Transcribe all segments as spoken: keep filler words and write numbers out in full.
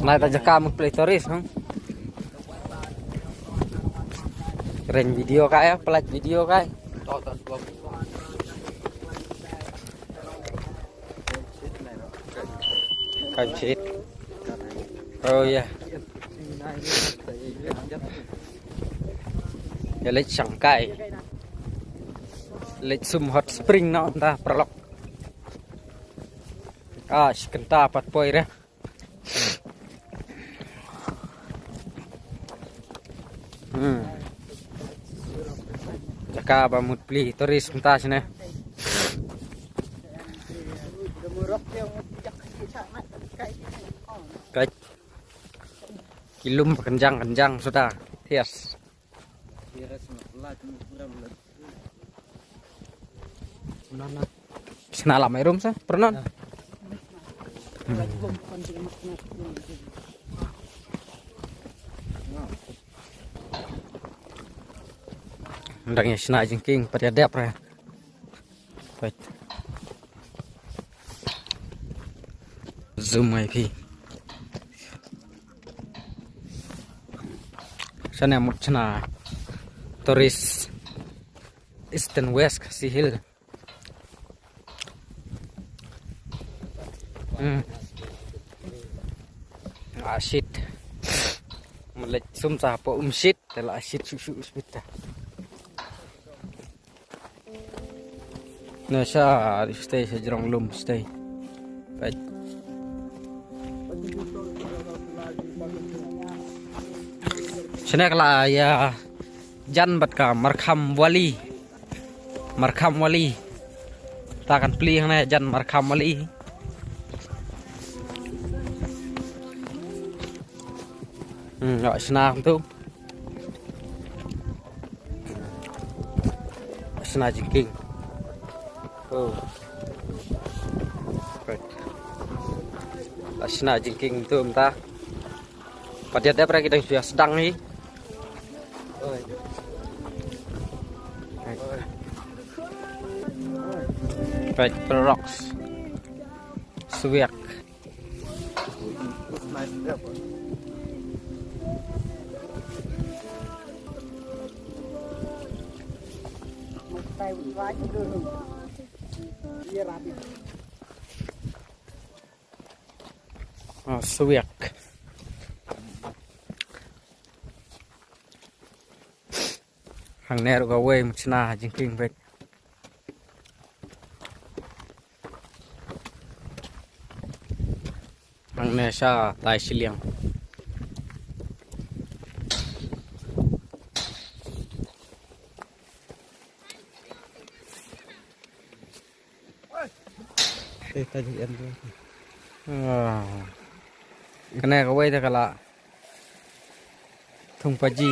Nai ta jaka mut plie tourist, no? Kren video kai, plie video kai. Kai shit. Oh yeah. Ya leit shangkai. Leit sum hot spring no ta paralok. Ah, shi kynta pat poi re. Hmm. Jaka ba mut plie tourist mynta shane. Kai. Ki lum kynjang kynjang suda. Thias. Sna la mai rum sa, pernah. Dang ïa sna jingkieng pat ïa dep re. Peit. Zoom ai phi. Shane mut shna tourist Eastern West Khasi Hills. Hmm. Ah, shit. Mlek sum sa po um shit, te la shit shu shu shu ta. Na sha, stay sha jrong lum, stay. Right. Shane ka la ïa jan bad ka Markham Valley. Markham Valley. Ta kan plie hangne jan Markham Valley. Hmm, ïa sna tu. Sna jingkieng. Oh. Right. Sna jingkieng tu mynta. Pat ïa dep re ki dang shu ïa sdang hi. Oi. Right, rocks. Swiak. Ah, swiak. Hangne ruh kawei mut shna jingkieng bad. Hangne sha tai shiliang. Te ta ji em tu. Ah. Kane kawei te ka la thung paji.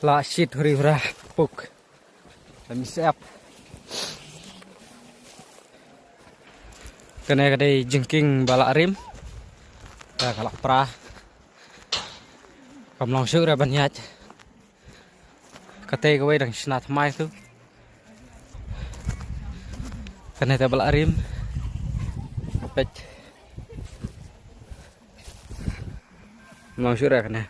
La shit huri hura puk. Kami siap. Kane ka dei jingkieng ba la rim. Ka la pra. Kam long shuh re ban ïaid. Kata kawei dang shna thymmai tu. Kane te ba la rim. Peit. Long shuh re kane.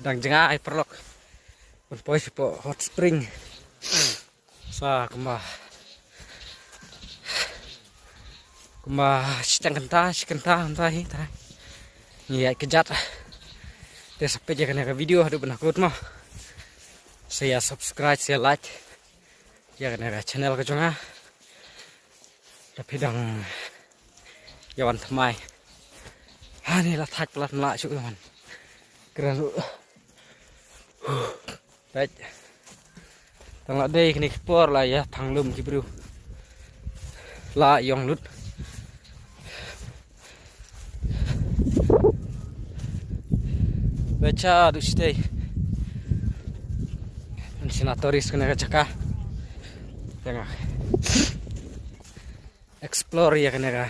Dang jngai paralok. Ban poi shapoh hot spring. Sa kumba, kumba shiteng kynta, shi kynta kynta hi ta. Ngi ïaid kjat. Te sa peit ïa kane ka video haduh ban kut mo. Sa ïa subscribe, sa ïa like ïa kane ka channel ka jong nga. Te phi dang ïa wan thymmai. Ha, ni la thait palat, mla shu ïa wan. Kren ruh. Peit. Tang la dei kine ki por la ïa thang lum ki briew. La ïong lut. Peit sha duh shatei. Ngan shna tourist kane ka jaka. Te nga explore ïa kane ka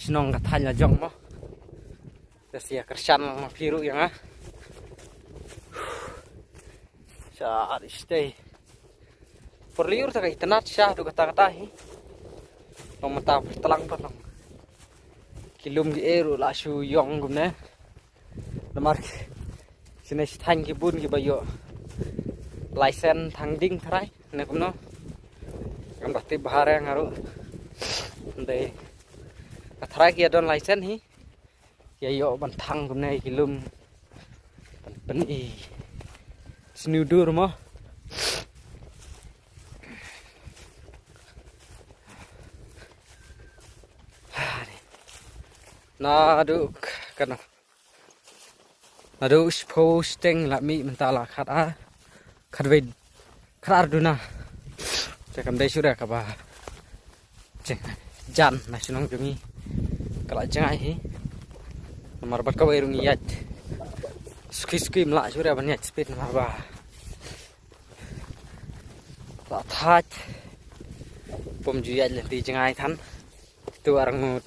shnong ka thaiñ la jong mo. Te sa ïa kyrshan lang ma phi ruh ïa nga. Sha duh shatei. Por lyiur ta ka itynnad sha duh kata kata hi. Long mynta tlang pat long. Ki lum ki ei ruh la shu ïong kumne. Namar ki shane shi thaiñ ki bun kiba ïoh license thang ding tharai ne kumno. Ngam da tip bha re nga ruh. Hynrei ka tharai ki ïa don license hi, ki ïa ïoh ban thang kumne ki lum ban pyni sniew dur mo. Naduh kano, naduh shiphew shiteng la mih mynta la khatar, khatwei, khatar duna. Te kam dei shuh re kaba jing, jan na shnong jong ngi ka la jngai hi. Namar bad kawei ruh ngi ïaid suki suki, ym lah shuh re ban ïaid speed namar ba la thait. Pom ju ïaid lynti jngai than. Tu arngut.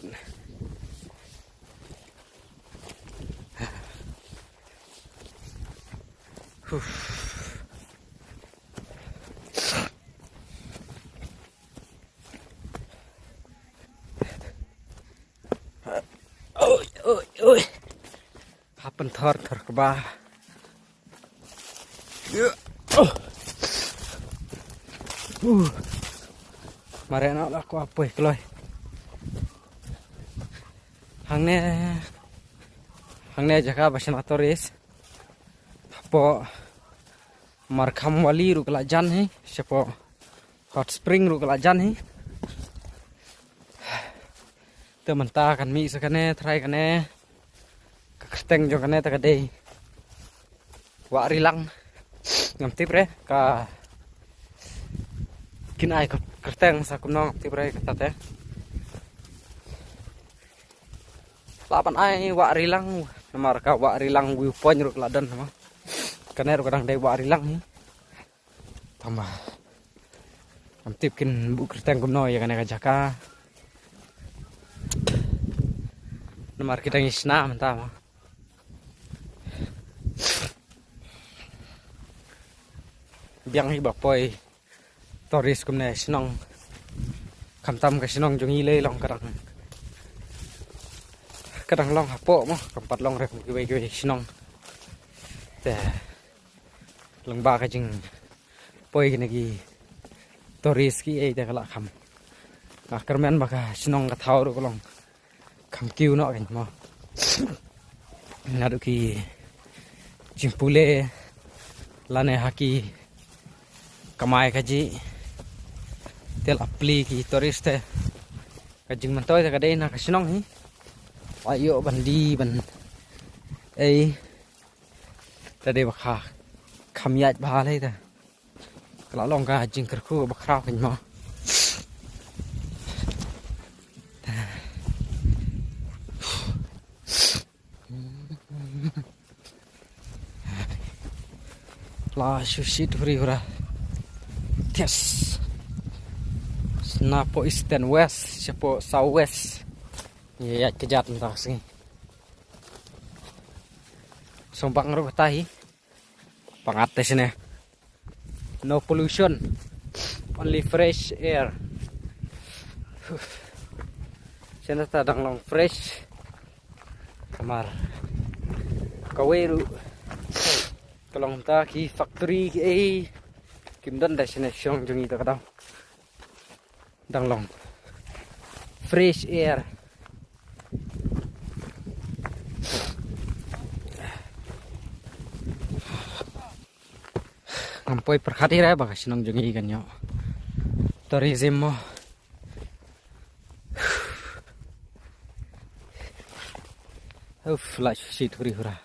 Huh. Oi, oi, oi. Hap pynthor thor kba. Uh. Mare na la ko apoi kloi. Hangne, hangne jaka ba shna tourist. Hapoh Markham Valley ruh ka la jan hi, shapoh Hot Spring ruh ka la jan hi. Te mynta kan mih sa kane, tharai kane. Ka kyrteng jong kane te ka dei Wah Rilang. Ngam tip re ka kin ai ka kyrteng sa kumno, ngam tip re kata te. Lah ban ai Wah Rilang namar ka Wah Rilang viewpoint ruh ka la don mo. Kane ruh ka dang dei Wah Rilang hi. Tangba ngam tip kin buh kyrteng kumno ïa kane ka jaka. Namar ki dang ïa shna mynta mo. Biang hi ba poi tourist kumne shnong. Khamtam ka shnong jong ngi lei long ka dang, ka dang long hapoh mo, kam pat long re kum kiwei kiwei shnong. Te lyngba ka jingpoi kine ki tourist ki ei te ka la kham. Nga kyrmen ba ka shnong ka thaw ruh ka long kham kiew noh kein mo. Naduh ki jingpule lane ha ki kamai kajih te la plie ki tourist te. Ka jingmyntoi te ka dei na ka shnong hi. Ai ïoh ban die ban ei. Te dei ba ka kham ïaid bha lei te. Ka la long ka jingkyrkhu ba khraw kein mo. La shu shit huri hura. Yes. Napoh east and west, shapoh south west. Ïa ka jat mynta ka sngi. Sngewbang ruh kata hi. Pyngat te shane. No pollution. Only fresh air. Shane ta dang long fresh. Namar kawei ruh ka long ta ki factory ki ei. Kim don da shane, shnong jong ngi ta ka dang dang long fresh air. Ngam poi pyrkhat hi re ba ka shnong jong ngi kan ïoh tourism mo. Uf, la shu shit huri hura.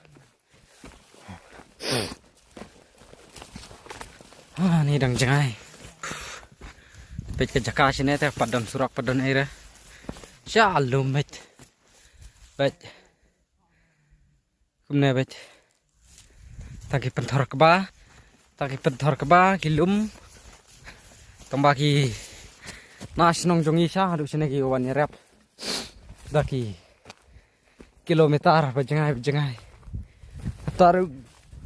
Ah, ni dang jngai. Peit ka jaka shane te pat don surok pat don ei re. Sha lum beit. Beit. Kumne beit. Tang ki pynthor kba. Tang ki pynthor kba ki lum. Tang ba ki na shnong jong ngi sha haduh shane ki wan ïarap da ki kilometer ba jngai ba jngai. Hatta ruh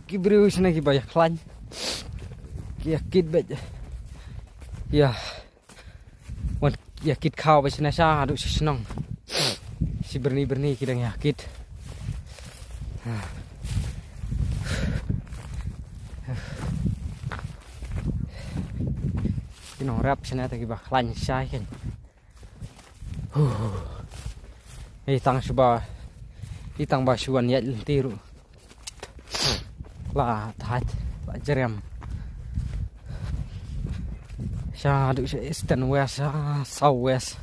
ki briew shane kiba ïa khlaiñ ki ïa kit beit. Ïa wan ïa kit khaw ba shane sha haduh sha shnong. Shi Byrni byrni ki dang ïa kit. Ki nongrep shane te kiba khlaiñ shai kein. Huh. Ei tang shuwa, ei tang ba shuwa ïaid lynti ruh. La thait, la jrem. Sha duh sha eastern west, sha south west.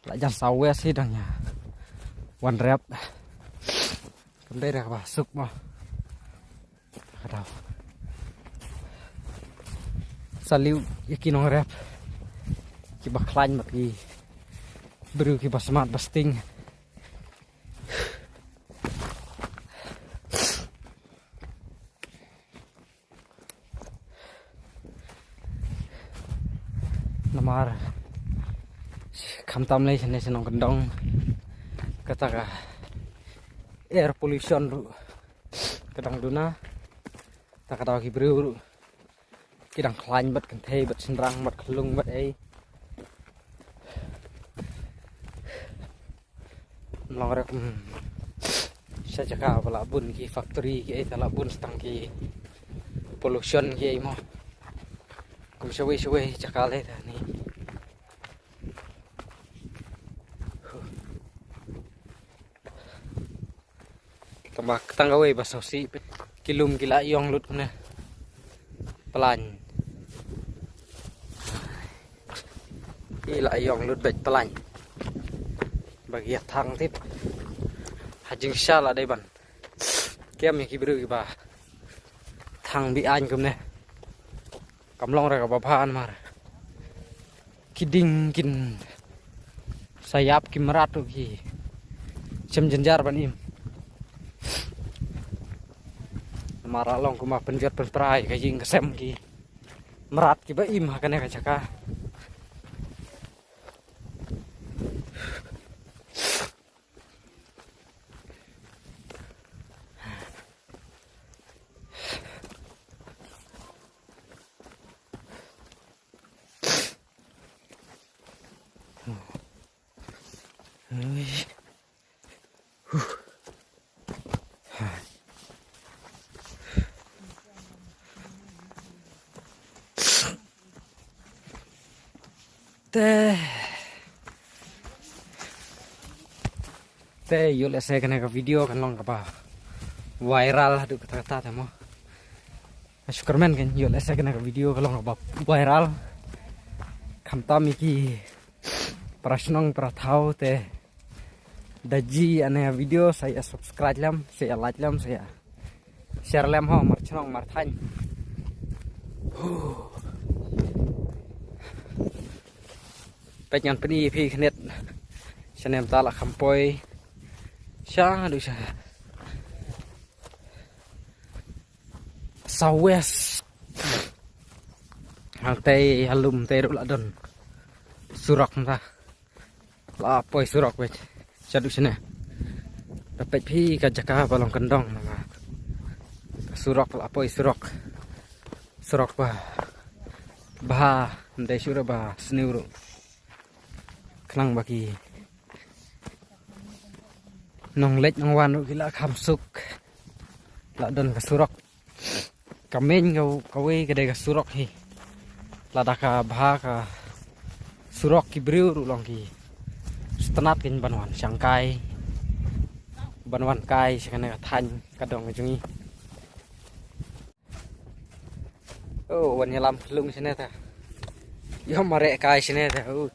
La jan south west hi dang ïa wan rep. Kam dei da kaba suk mo. Ka dei. Salute ïa ki nongrep. Kiba khlaiñ bad ki briew kiba smat ba sting. Namar khamtam lei shane shnong kyndong, kata ka air pollution ruh ka dang duna. Ta ka daw ki briew ruh ki dang khlaiñ bad kynthei bad shynrang bad khyllung bad ei. Mlong rek, hmm, sha jaka ba la bun ki factory ki ei, ta la bun stang ki pollution ki ei mo. Kum shawei shawei jaka lei ta ni. Tang ba tang kawei ba sawsih peit ki lum ki la ïong lut kumne. Plan. Ki la ïong lut beit plan. Ba ki ïa thang tip. Ha jingshisha la dei ban kem ïa ki briew kiba thang bi aiñ kumne. Kam long re kaba bha namar ki ding kin sa ïap, ki mrad ruh ki shem jynjar ban im. Namar la long kumba pynjot pynpra ïa ka ïing ka sem ki mrad kiba im ha kane ka jaka. Te, te ïoh lehse kane ka video kan long kaba viral haduh katta katta te mo. Shu kyrmen kan ïoh lehse kane ka video ka long kaba viral. Khamtam ïa ki para shnong para thaw te da ji ane video sa ïa subscribe lem, sa ïa like lem, sa ïa share lem ho, mar shnong mar thaiñ. Peit ngan pyni ïa phi khyndiat. Shane mynta la kham poi sha haduh sha south west. Hangtei ha lum tei ruh la don surok mynta. La poi surok peit shaduh shane. Da peit phi ka jaka ba long kyndong namar surok, la poi surok. Surok ba bha, ym dei shuh ruh ba sniew ruh. Khnang ba ki nongleit nongwan ruh ki la kham suk. La don ka surok. Ka main ka, kawei ka dei ka surok hi. Lada ka bha ka surok ki briew ruh long ki sngewtynnat kein ban wan shangkai, ban wan kai sha kane ka thaiñ ka dong ka jong ngi. Oh, wan ïalam khyllung shane ta. Ïoh mareh kai shane ta. Oh,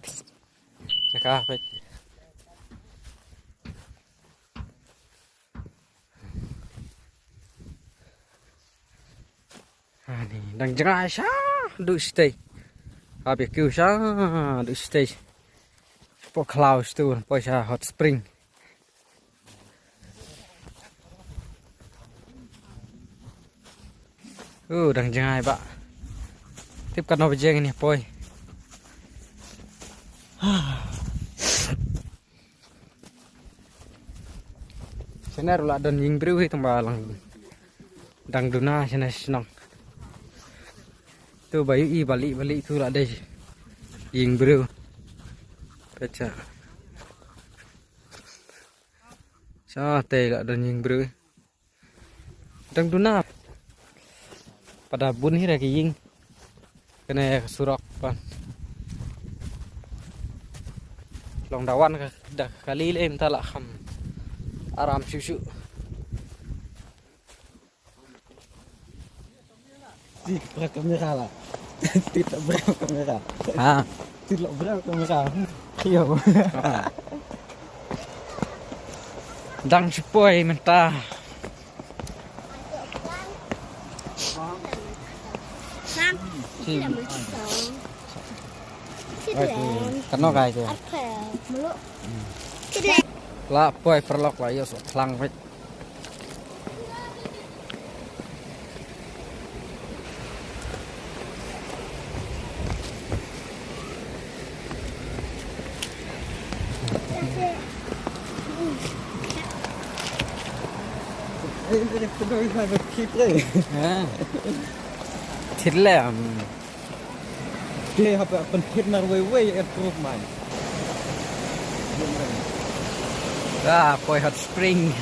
jaka peit. Ani dang jngai sha duh shatei. Barbecue sha duh shatei. Pok khlaw shatei, poi sha hot spring. Uh, dang jngai ba. Tip katno baje ngin ïa poi. Shane ruh la don ïing briew hi tang ba lang dang duna shane shnong. Tu ba ïohi ba lieh ba lieh tu la dei ïing briew. Peit sha. Ah, te la don ïing briew. Dang duna. Pat da bun hi da ki ïing. Kane ka surok pat. Long da wan ka da ka kali lei mynta la kham aram shuh shuh. Ti bra kamera la. Ti tak bra kamera. Ha. Ti lok bra kamera. Kio. Dang shu poi mynta. Kano kai te. La poi paralok la ïoh suk thlang beit. Thit lem. Te hap ban thit marwei wei, improvement. Ah, poi hot spring.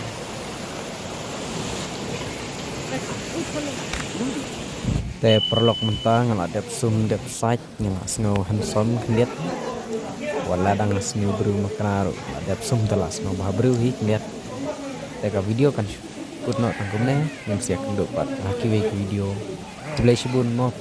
Te paralok mynta nga la dep sum dep sait, nga la sngew handsome khyndiat. Wat la dang sngew briew makna ruh, la dep sum te la sngew bha briew hi khyndiat. Te ka video kan kut noh tang kumne, ngin sa ïakynduh pat ha kiwei ki video. Khublei shibun mo.